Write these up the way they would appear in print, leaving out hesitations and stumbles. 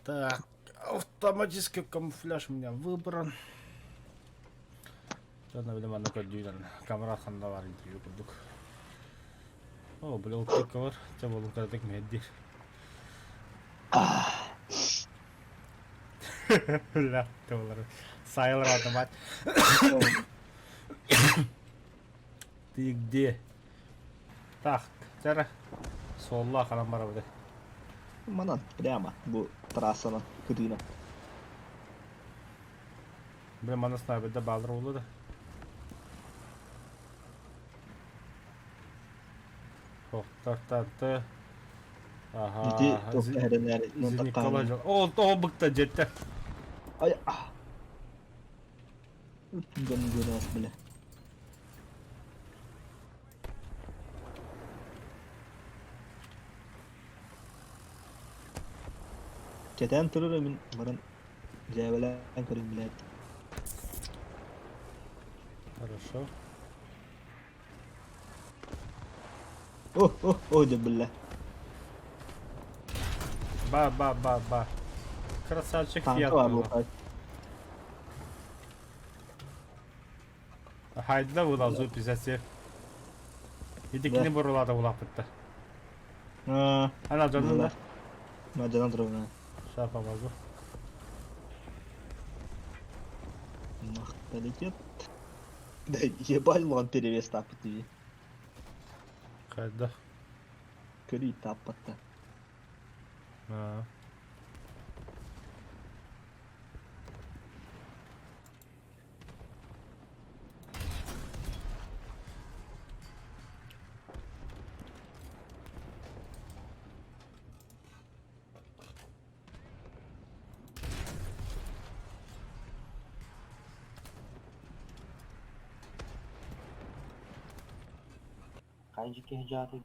Так, автоматический камуфляж у меня выбран. Дьонно били манна көрдүүнэн камера ханна бар интервью курдук. О, били ол бар. Чэ болун кыратык мэһэрдиир. Бля, болар. Сайылар автомат. Ты где? Так, чара. Суолла ханан барабыты. Манан прямо бу трассанан кытыынан. Бля, мана снайперда баалар буолла да. Тохтар-танты. Ити Аха. туох эрэнээр Николай Ол ол быкта жеттэ. Ай а. Гангунас бля. Кэтээн турар мин баран дьээбэлээн көрүн билээт. Хорошо. О, о, о, дьэ биллэ. Ба, ба, ба, ба. Красавчик Танка Фиат бар было. буолбат. Хайда була зу 57. Итикини бурулаата улааппытта. Аа, Ана дьонун да. Ма дьонун турабына. Сейчас помогу. Махталитет. Да ебать он перевес таппыт дии. Хайда. Көрүй таппатта. Аа. Хайдьы киһи дьааты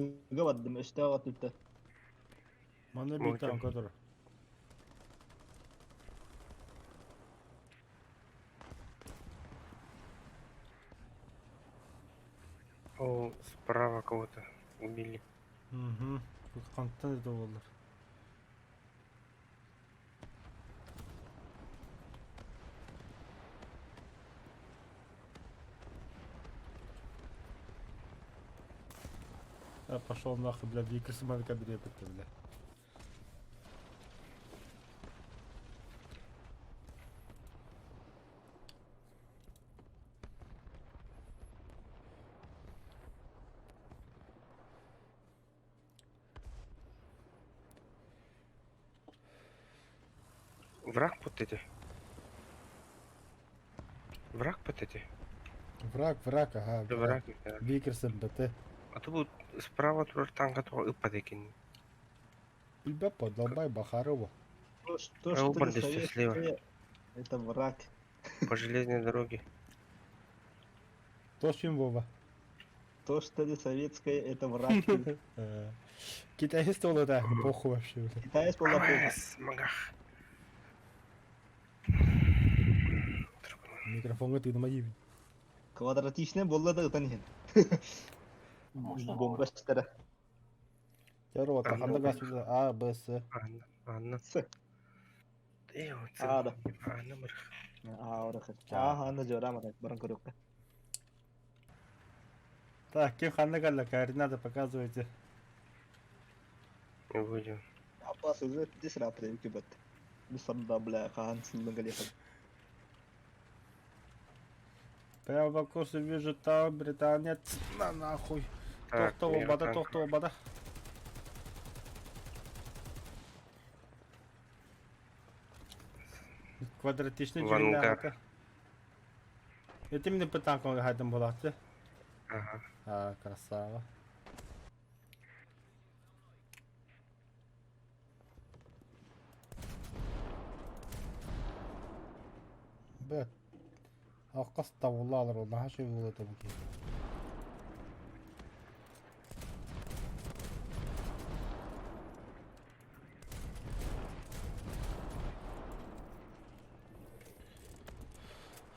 Ыга бардым, өстөөх өттүттэн. Манна биир танка турар. Ол справа кого-то убили. Угу. Тут хантан это буоллар. Я пошел нахуй, бля, Викерс манка бля. Враг вот эти. Враг вот эти. Враг, враг, ага. Да, враг. Да. Викерс МБТ. А то вот справа турар танка туга ыппат экен. Билбэп подолбай Бахарова. То, что, А что упор ли здесь слева. советское, это враг. По железной дороге. То чем Вова? То, что ли советское, это враг. Китайец ол это похуй вообще. бля. Китаец был на Магах. Микрофонга тыыныма диибин. Квадратичный буолла да ытан иһин. Можно? Бомба ситэрэ. Здорово, Анна ханна газ А, Б, С. Анна, Анна. С. Э, вот А, да. Анна мырх. Аа, орох. Аа, анна жора баран көрүөххэ. Так, ким ханна галла, координаты показывайте. Не будем. Аппас уже здесь рапты кибет. Бисамда, бля, хаан сыллын галехан. Прямо по курсу вижу там британец. На нахуй. Так, Тохто мира бада, танк. тохто бада. Квадратичный В ангар. Это именно по танкам хайдам была, ты? Ага. А, красава. Б. Аккас табылалар ол наха шөй болот эбит.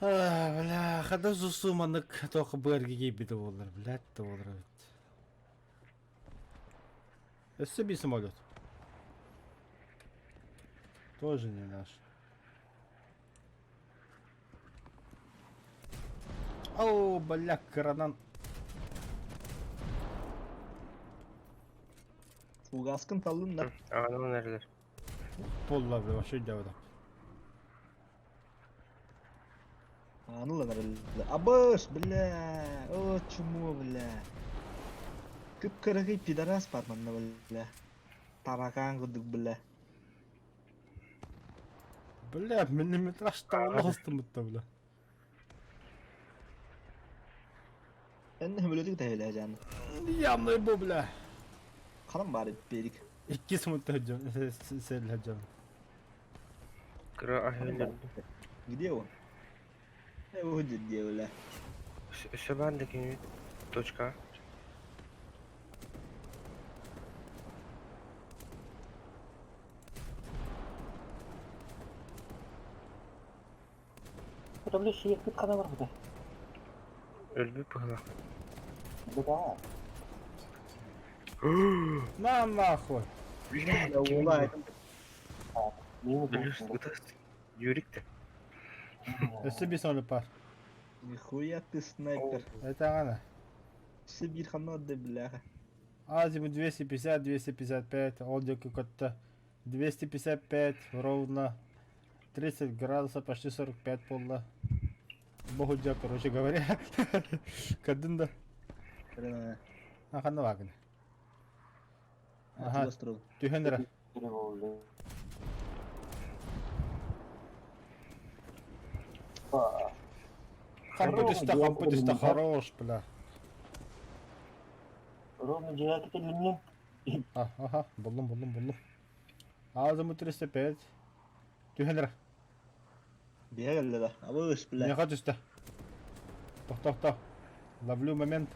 А, бля, хада зусу манык тоқы бөрге кейбіді болар, блядь, да болар бит. Өссө би самолет. Тоже не наш. Оу, бля, кыранан. Фугаскын таллын да. Аҕанан эрэлэр. Буолла, бля, вообще дьабыта. Аны ылан эрэллэр. Абыш, бля, о, чмо, бля. Кып-кыракый пидорас бар манна, бля. Таракан курдук, бля. Бля, миллиметраж таҕыстымыт да, бля. Эн хөмөлөтүк тэһилэ жан. Явный бу, бля. Ханан баар берик. Икки смутта дьон, сэллэ дьон. Кыра аһыылар. Где он? Вот где, бля. Өссө баар да кини точка. Это, бля, шиекпит хана бар буда. Өлбүт быһыылаах. Да. На нахуй. Бля, Бля, ула, Мимо Плюс Юрик да. Өссө бис оны пар. Нихуя ты снайпер. Это она. Сибирь хана да, бля. Азимут 250, 255, ол диэки көттө. 255 ровно 30 градусов, почти 45 буолла. Боһудьа, короче говоря. Кадын да. Хрена. Ханна баагын. Ага, Ага. түһэн эрэ. Хампы түстэ, хампы түстэ, хорош, бля. Ровно девятый телемнем. А, ага, буллум, буллум, буллум. Азимут 305. Түһэн эрэ. Биһэ да. Абыш, бля. Миэхэ түстэ. Тохто, Ловлю момент.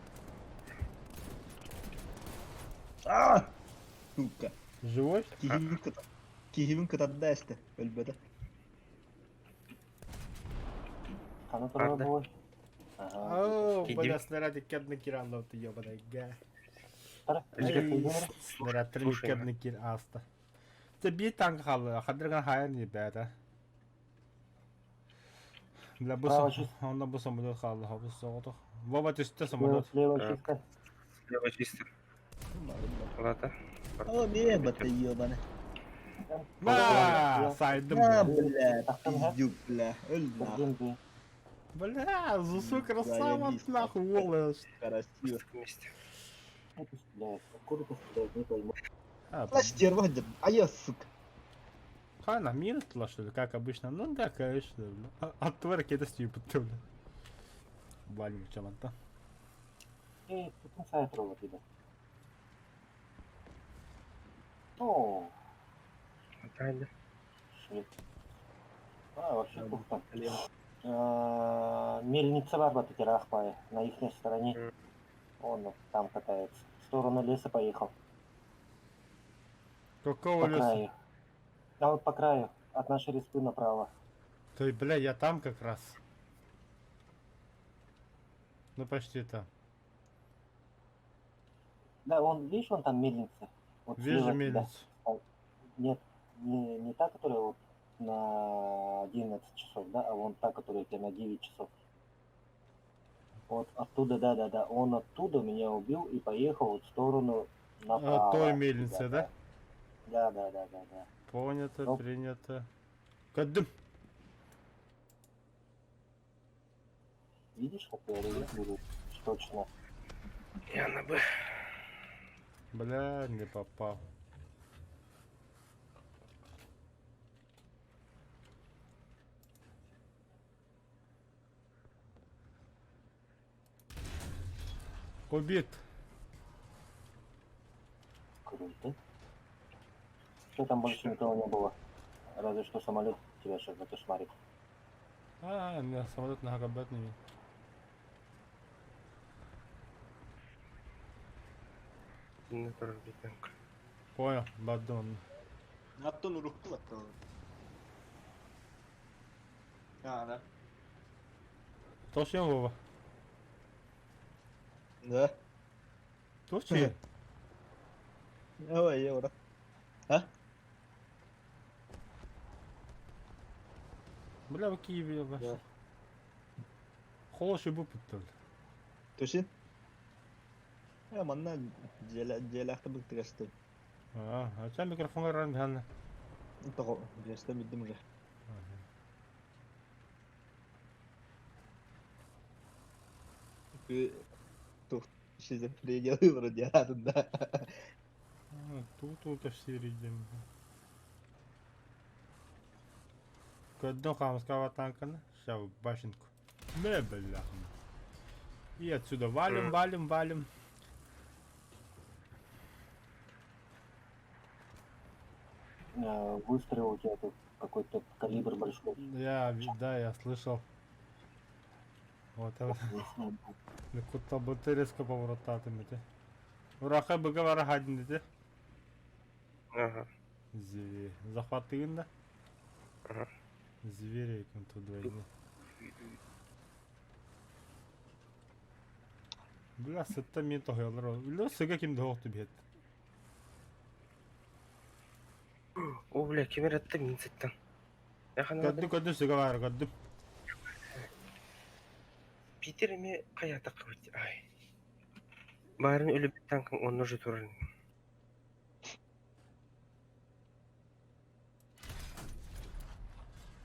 А! Сука. Живой? Киһибин кыта. Киһибин кытарда эстэ. Өлбөтө. Хана турар Арда. буой. Ага. О, Киди. бля, снаряд кедный кираллов ты ебаный га. Тара. Снаряд Слушай, кедный кир аста. Те би танк халы, хадырган хайан ребята. Бля, бу Право чисто. онда бу самолет халы, бу соғытық. Вова түсті самолет. Слева Так. чисто. Слева чисто. Ладно. О, не, бата ебаный. Ма, сайдым. На, бля. бля, пиздюк, бля. Өл нахуй. Один Бля, Зусу красава, Заебись, нахуй, волос. Красиво. Вместе. Блядь, откуда ты стреляешь, не пойму. А, На стерва, а я, сука. Хана, минус туда, что ли, как обычно? Ну да, конечно, бля. А, от тварки это стипы, бля. Валим чаманта. Эй, тут инсайд робот, ребят. О, Правильно. швед. А, вообще кухта. Мельница Барбата Терахпая, на их стороне. Он там катается. В сторону леса поехал. Какого По леса? краю. А вот по краю, от нашей респы направо. То бля, я там как раз. Ну почти там. Да, он, видишь, вон там мельница. Вот Вижу слева от тебя. мельницу. Нет, не та, которая вот на 11 часов, да, а вон та, которая у тебя на 9 часов. Вот оттуда, да-да-да, он оттуда меня убил и поехал вот в сторону направо. А, той мельницы, да? Да. Понято, Оп. принято. Кадым. Видишь, как я ориентируюсь? Точно. Я на Б. Бля, не попал. Убит. Круто. Что там больше никого не было? Разве что самолет тебя сейчас закошмарит. А, у меня самолет на габет не. Не тоже танк. Понял, бадон. Аттон урукку аттон. А, да. Точно, Вова? Да. Точно? Давай, я ура. А? Бля, в Киеве вообще. Холош бу бля. Тушин? Э, манна дьиэлээхтэ быктыгасты. А, а ча микрофон ран бхан. Тоҕо, дьиэстэ биддим уже. Ты тух шизофрения вроде да. Тут тут сиридим. Көрдөн хаамыскаба танканы, ща в башенку. Бля, бля. И отсюда валим, валим, валим. Выстрел у тебя тут какой-то калибр большой. Я, да, я слышал. Вот, кутта бутыреско повороттатым ити. Ураха быга бара хадин ити. Ага. Звери. Захватыгын да? Ага. Звери тут двойны. Бля, сытта мен тоһуялар. Бля, сыга ким тоһуохту биһет. О, бля, ким эрэтте мин сыттан. Көрдүм, көрдүм, сыга бар, көрдүм. Питер эми хайата кыбыт. Ай. Барын өлүбүт танкын онно же турар.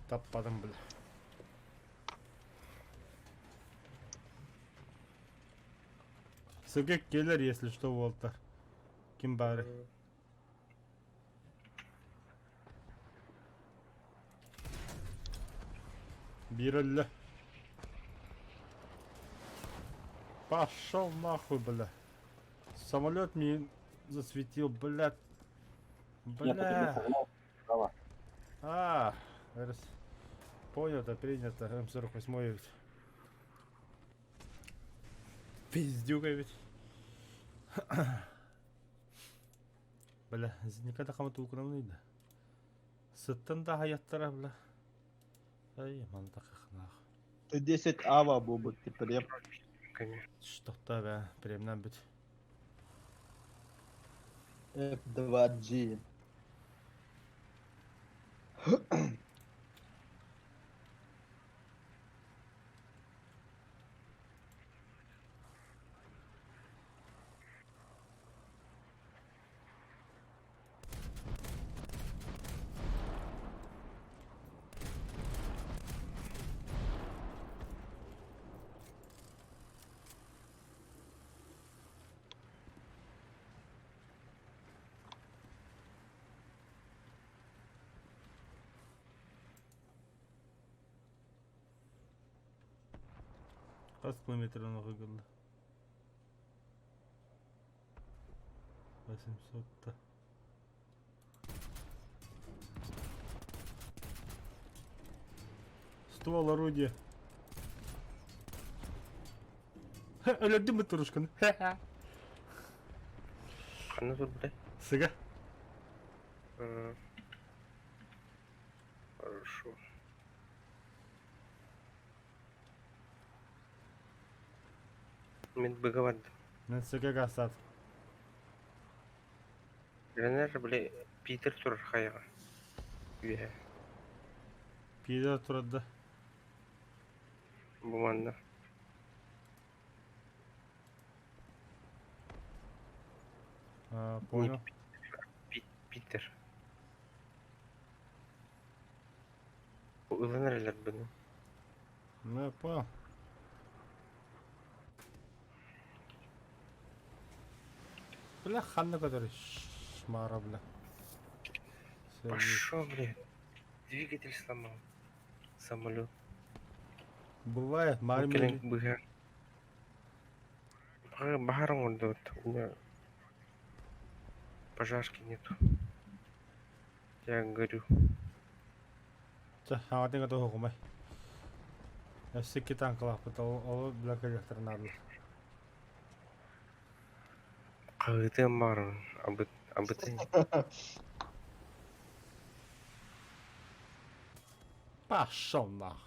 Таппадым, бля. Сыга келер, если что, Волтер. Ким бары? Бир өллө. Пошел нахуй, бля. Самолет мне засветил, блядь. Бля. А, раз. Понято, принято. М48 ведь. Пиздюка ведь. Бля, никогда хамат украмны да. Сыттан да хаяттара, бля. Ай, мантақахнах. Т-10 ава буолбут теперь. Что-то, бля, премнан бит. F2G. Хас километрын выгодно? 800-то. Ствол орудия. Өлөрдүм бутурушканы. Ханна тур бля? Сыга. Хорошо. Мен быга бардым. Мен сыга гасат. Ленер, бля, Питер турар хайаҕа. Үөһэ. Пиде турады. Бу манна. А, понял. Питер. Ылан эрэллэр быны. Ну, я понял. Бля, ханна который шмара, бля. Пошел, бля. Двигатель сломал. Самолет. Бывает, Кэлэн мармели. быһа. Баһар оҥордубут. У меня пожарки нету. Я горю. Чэ, хаҥатын готов. Өссө танкалаахпыт, ол бля коллекторнадылар. Хаһыытыам баҕарабын. Абыт абытай. Пошел нах.